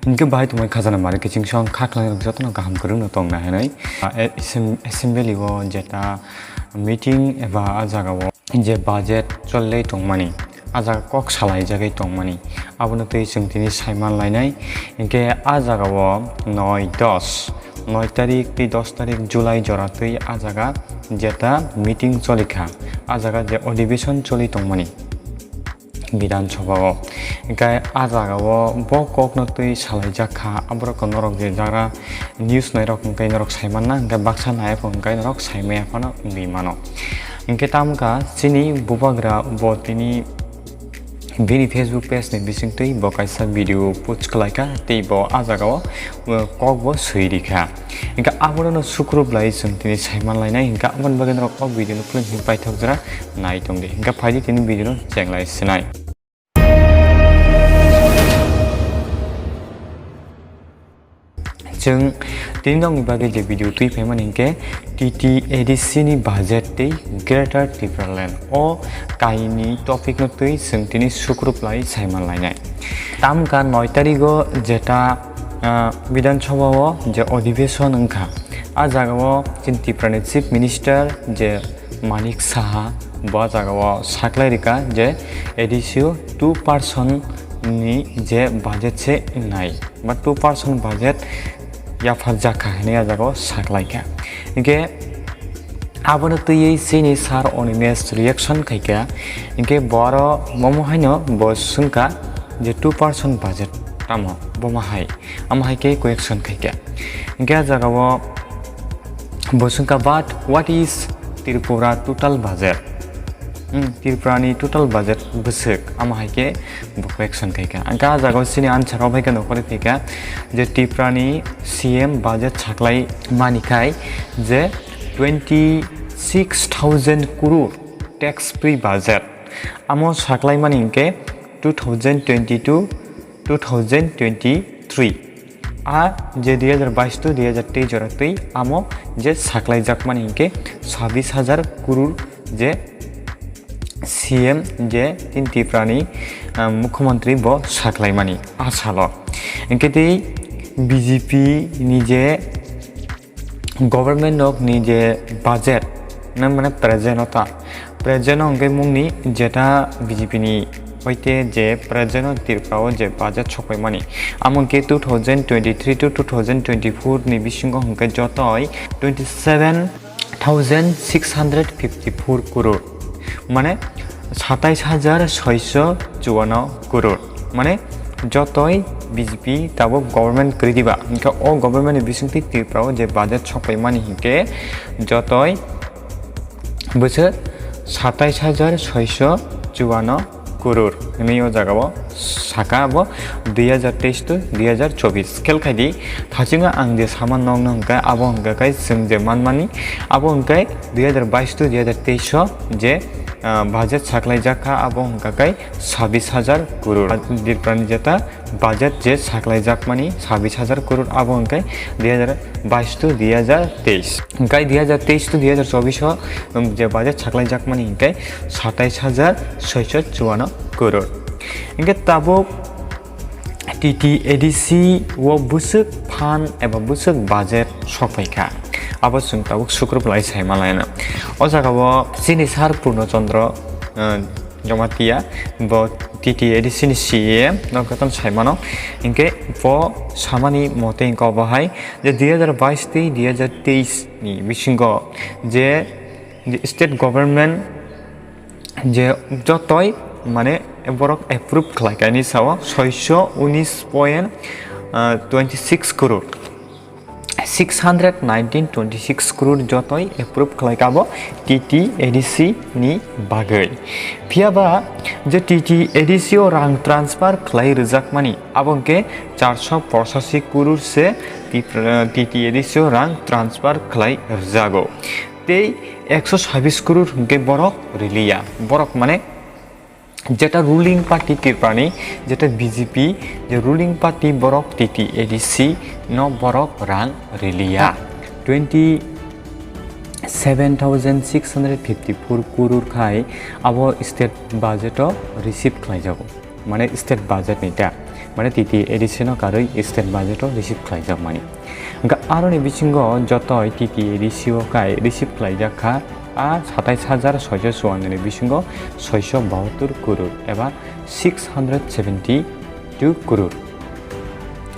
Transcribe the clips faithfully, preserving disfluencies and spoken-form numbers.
Hingke bahai tongmani khajana mari kiching song kha khlai rok jotono kaham kwrwngno tongna hinwi. A, e-, assem-, assembly o jeta meeting eba a jaga o je budget cholwi tongmani, a jaga kok salaijagwi tongmani, abono twi chwng tini saiman lainai. Hingke a jaga o noi dos, noi tarik tei dos tarik July jora twi a jaga jeta meeting cholikha, a jaga je adhibeshon choli tongmani Bidhan Sabha o. Hingke a jaga o bo kokno twi salaijak kha, aborok norok je jara news nairok hingke norok saimanna, hingke baksa naiphok hingke norok saimaya phano wngwi mano. Hingke tamkha chini bubagra bo tini bini Facebook page ni bisingtwi bo kaisa video post khlaikha, tei bo a jaga o, uh, kok bo swi rikha. Hingke abono sukrub lai chwng tini saiman lainai, hingke aboni bagwi norok o video no phulwng him paithok jora nai tongdi. Hingke phaidi tini video no chenglai sinai. Chwng tini nokni bagwi je video twi phaimani hinkhe T T A D C ni budget tei Greater Tipraland o kaini topic no twi chwng tini sukrub lai saiman lainai. Tamkha noi tarigo jeta, ah, Bidhan Sabha o je adhibeshon wngkha, a jaga o chini Tripura ni Chief Minister je Manik Saha bo a jaga o saklai rikha je A D C o two percent ni je budget se wngnai. Ba two percent budget yaphar jakha hinwi a jaga o saklaikha. Hinkhe abono twiwi chini sir Animesh reaction khaikha, hinkhe bo aro momo haino bo swngkha je two percent budget tamo bomo hai, amo hai khe question khaikha. Hinkhe a jaga o bo swngkha, "But what is Tripura total budget?" Hmm, Tripura ni total budget bwswk, amo hai khe bo question khaikha. Ang khe ah jaga o chini answer rok bai khe nokori phaikha je Tripura ni C M budget saklai mani khai je twenty six thousand crore tax free budget. Amo saklai mani hinkhe two thousand twenty two, two thousand twenty three. A je dui hajar bais to dui hajar teis jora twi amo je saklai jakmani hinkhe sabis hajar kurur je C M je tin Tripura ni, ah, mukhyamantri bo saklai mani a salo. Hinkhe tei B J P ni je government rok ni je budget, na mane present o ta, present o hwnkhe mungni jeta B J P ni hoite je present o Tripura o je budget sokpai mani, amo hwnkhe two thousand twenty three to two thousand twenty four ni bisingo hwnkhe jotoi twenty seven thousand six hundred fifty four crore, mane satais hajar soiso chuano crore, mane jotoi B J P tabuk government kwrwi diba, hwnkhe o government ni bisingtwi Tripura o je budget sokpai mani hinkhe jotoi bwswk satais hajar soiso chuano kurur hinwi o jaga o saka, abo dui hajar teis to dui hajar chobis. Khel khai di, thachingno ang je sama nokno hwnkhe abo hwnkhe kai chwng je manmani, abo hwnkhe dui hajar bais to dui hajar teis o je, ah, budget saklai jak kha, abo hwnkhe kai sabis hajar kurur. Tripura ni jeta budget je saklai jakmani sabis hajar kurur, abo hwnkhe dui hajar bais to dui hajar teis. Hwnkhe dui hajar teis to dui hajar chobis o, um, je budget saklai jakmani hwnkhe satais hajar soiso chuano kurur. Hwnkhe tabuk T T A D C o bwswk phan eba bwswk budget sokpai kha, abo chwng tabuk sukrub lai sai ma laina. O jaga o chini sir Purno Chandra, uh, Jamatia, bo T T A D C ni C E M no jotono sai mano. Hinkhe bo samani mote hinkhe obo hai je dui hajar bais tei dui hajar teis ni bisingo je, je state government je jotoi mane borok approve khlai kaini sao soiso unis point, ah, twenty six crore. Six hundred nineteen twenty six crore jotoi approve khlai kabo T T A D C ni bagwi. Phiya ba je T T A D C o rang transfer khlai rwjakmani, abo hwnkhe charso pochasi crore se T T A D C o rang transfer khlai rwjago. Tei ekso sabis crore hwnkhe borok riliya. Borok mane jeta ruling party Tripura ni, jeta B J P, je ruling party borok T T A D C no borok rang riliya. Twenty seven thousand six hundred fifty four kurur khai abo state budget o receive khlaijago, mane state budget ni ta. mane T T A D C no karwi state budget o receive khlaijakmani. Hwnkhe aroni bisingo jotoi T T A D C o kai receive khlaijak kha a satais hajar soiso chuanni ni bisingo soiso bahattur kurur eba six hundred seventy two kurur.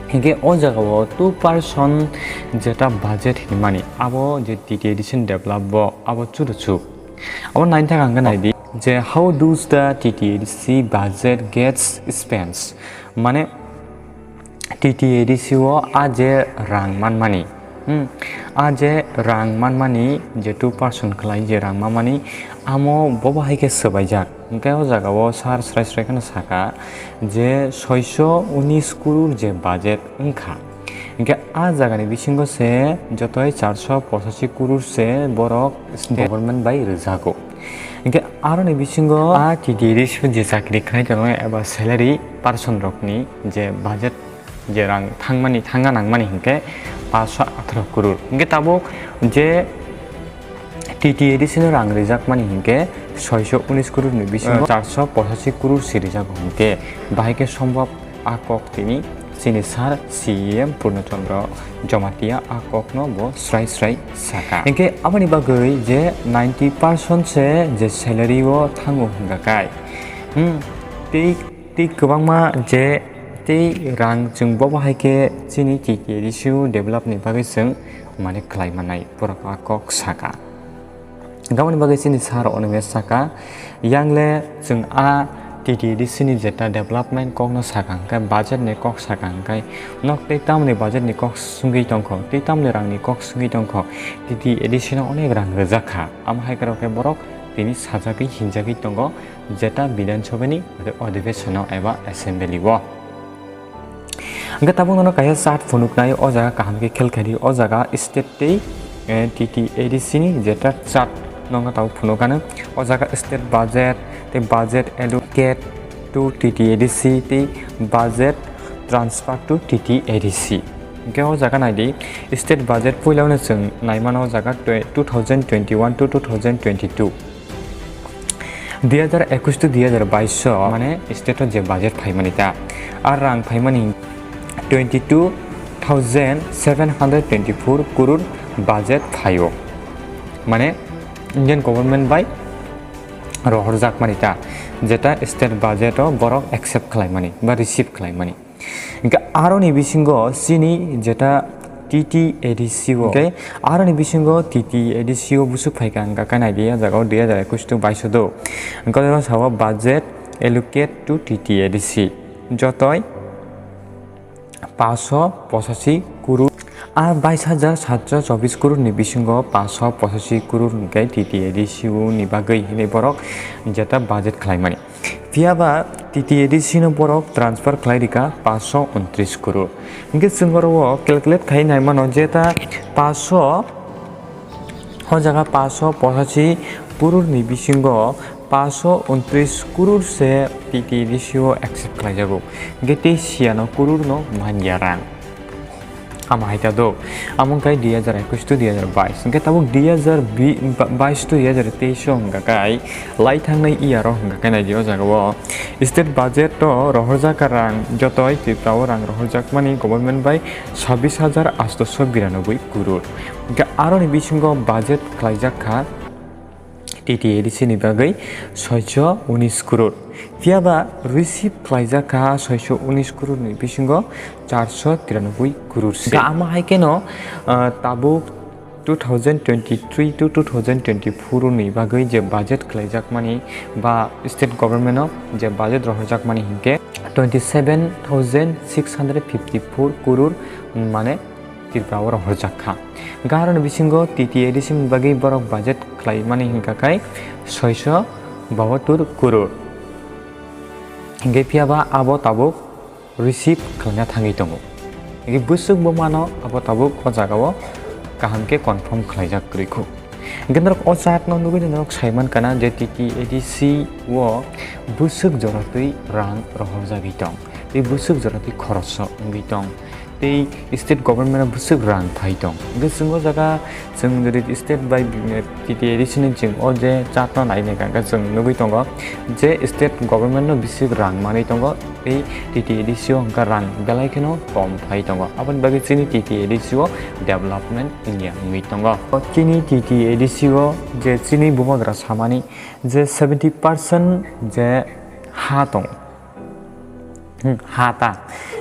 Hingke o jaga o two percent jeta budget hinmani, abo je T T A D C ni develop bo abo churuchuk. Abo naithok ang khe naidi je how does the T T A D C budget gets spent? Mane T T A D C o a je rang manmani, hmm, a je rang manmani je two percent khlai je rang manmani, amo bo bahai khe swbaijak. Hingke o jaga o sir srai srai kheno saka je soiso unis kurur je budget wngkha. Hingke a jaga ni bisingo se jotoi charso pochashi kurur se borok state government bai rwjago. Hingke aroni bisingo a T T A D C je chakri khlai tongo eba salary person rokni je budget je rang thangmani, thangna nangmani hingke paanso atharo kurur. Hingke tabuk je T T A D C no rang rijakmani hingke soiso unis kurur ni bisingo charso pochashi kurur si rijago hingke bahai khe sombhob a kok tini chini sir C E M Purno Chandra Jamatia a kokno bo srai srai saka. Hingke aboni bagwi je ninety percent se je salary o thango hingka kai. Hmm, tei, tei kwbangma je tei rang chwng bo bahai khe chini T T A D C o develop ni bagwi chwng mane khlai manai borok a kok saka. Aboni bagwi chini sir ono saka, yangle chwng a T T A D C ni jeta development kokno saka hwnkhe budget ni kok saka hwnkhe nok tei tamni budget ni kok swngwi tongkho, tei tamni rang ni kok swngwi tongkho, T T A D C no onek rang rwjak kha. Amo hai khe borok tini sajagwi hinjagwi tongo jeta Bidhan Sabha ni odhibeshon o eba assembly o. Hingke tabuk nono kaisa chart phunuknai, o jaga kaham khe khel khaidi, o jaga state tei, eh, T T A D C ni jeta chart nono tabuk phunukano, o jaga state budget tei budget allocate to T T A D C tei budget transfer to T T A D C. Hingke o jaga naidi, state budget puilano chwng naimano o jaga twe-, two thousand twenty-one to two thousand twenty-two. Dui hajar ekush to dui hajar baish o mane state o je budget phaimani ta, ar rang phaimani twenty two thousand seven hundred twenty four kurur budget phaio, mane Indian government bai rohorjakmani ta, jeta state budget o borok accept khlaimani ba receive khlaimani. Hingke aroni bisingo chini jeta T T A D C o, hingke aroni bisingo T T A D C o busuk phaikha hingka khe naidi, o jaga o dui hajar ekush to baish o do. Hingke o jaga sao budget allocate to T T A D C jotoi paanso pochashi kurur. A bais hajar satso chobis kurur ni bisingo paanso pochashi kurur hingke T T A D C o ni bagwi hinwi borok jeta budget khlaimani. Phiya ba T T A D C no borok transfer khlai rikha paanso untris kurur. Hingke chwng oro o calculate khai nai mano je ta paanso, o jaga paanso pochashi kurur ni bisingo paanso untris kurur se T T A D C o accept khlai jago. Hingke tei siyano kurur no manya rang. Amo hai ta do. Amo wngkha dui hajar ekush to dui hajar baish. Hingke tabuk dui hajar baish to dui hajar teish o hingka kai lai thangnai year o hingka kai naidi o jaga o state budget o rohorjak rang jotoi Tripura o rang rohorjakmani government bai sabbish hajar atso biranoboi kurur. Hingke aroni bisingo budget khlaijak kha T T A D C ni bagwi soiso unis kurur. Phiya ba receive khlaijak kha soiso unis kurur ni bisingo charso tiranoboi kurur se. Ga ama hai keno, ah, tabuk two thousand twenty-three to two thousand twenty-four ni bagwi je budget khlaijakmani ba state government o je budget rohorjakmani hinkhe twenty seven thousand six hundred fifty four kurur mane Tripura o rohorjak kha. Hingke aroni bisingo T T A D C ni bagwi borok budget khlaimani hingka khai soiso bahattur kurur. Hingke phiya ba abo tabuk receive khlaina thangwi tongo. Hingke bwswk bo mano abo tabuk o jaga o kaham khe confirm khlaijak kwrwi khu. Hingke norok o chart no nugwi norok sai mankha na je T T A D C o bwswk jora twi rang rohorjagwi tong, tei bwswk jora twi khoroso wngwi tong. Tei state government no bwswk rang phai tong. Hwnkhe chwng o jaga chwng jodi state bai, eh, T T A D C ni chwng o je chart no nai nai kha, hwnkhe chwng nugwi tongo je state government no bwswk rang manwi tongo, tei T T A D C o hwnkhe rang belai kheno kom phai tongo. Aboni bagwi chini T T A D C o development wngya wngwi tongo. O chini T T A D C o je chini bubagra samani je seventy percent je ha tong. Hmm, ha ta.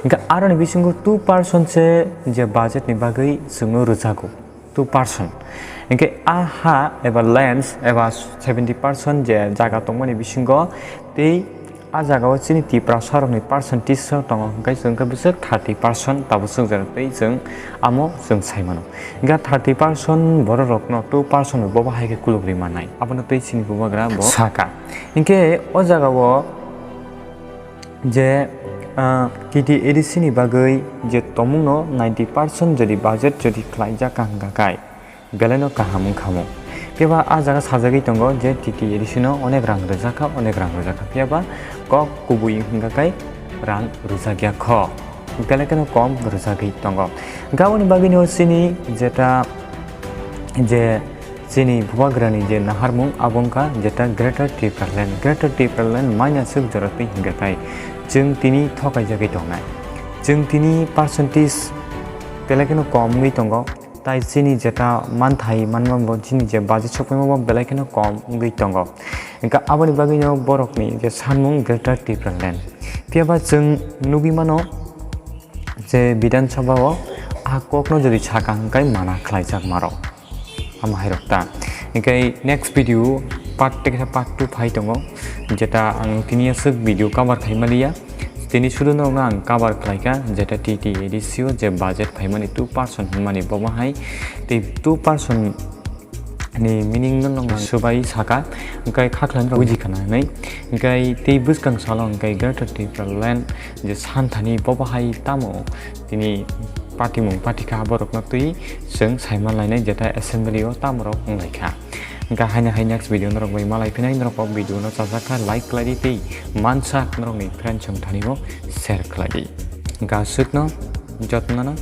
Hwnkhe aroni bisingo two percent se je budget ni bagwi chwngno rwjago. Two percent. Hwnkhe a ha eba lands eba seventy percent je jaga tongmani bisingo tei a jagao chini Tiprasa rokni percentage so tongo, hwnkhe chwng khe bwswk thirty percent tabuk swk jora tei chwng amo chwng sai mano. Hwnkhe thirty percent borok rokno two percent bo bahai khe kuluk ri mannai. Abono tei chini bubagra bo saka. Hwnkhe o jagao je, ah, T T A D C ni bagwi je tongmungno ninety percent jodi budget jodi khlaijak ka hwnkha kai, belaino kaham wngkha mo. Phiya ba a jaga sajagwi tongo je T T A D C no onek rang rwjak kha, onek rang rwjak kha. Phiya ba kok kubui wngkha kai rang rwjak ya kho. Belai kheno kom rwjagwi tongo. Hwnkhe aboni bagwino chini jeta je chini bubagrani je naharmung abo wngkha jeta Greater Tipraland. Greater Tipraland maina swk jora twi hwnkha kai chwng tini thokaijagwi tongnai. Chwng tini percentage belai kheno kom wngwi tongo. Tai chini jeta manthai manma bo chini je budget sokphaima bo belai kheno kom wngwi tongo. Hwnkhe aboni bagwino borokni je sanmung Greater Tipraland. Phiya ba chwng nugwi mano je Bidhan Sabha o a kokno jodi saka hwnkhe mana khlaijak maro. Ama hai rok ta. Hwnkhe next video part tei khe part two phai tongo, jeta ang tini aswk video cover khai maliya. Tini sudu norokno ang cover khlai kha, jeta T T A D C o je budget phaimani two percent hwnmani bo bahai tei two percent ni meaning no nong swbai saka, hwnkhe khakhlai norok buji khana hwnwi. Hwnkhe tei bwskang salo hwnkhe Greater Tipraland je santhani bo bahai tamo tini patimung patikha borokno twi chwng saima lainai jeta assembly o tamo rok wng lai kha. Hwnkhe haino hai next video norok bai malai phinai, norok o video no chajak kha like khlai di tei mansak norokni friend chwng thani bo share khlai di. Hwnkhe aswkno jotno no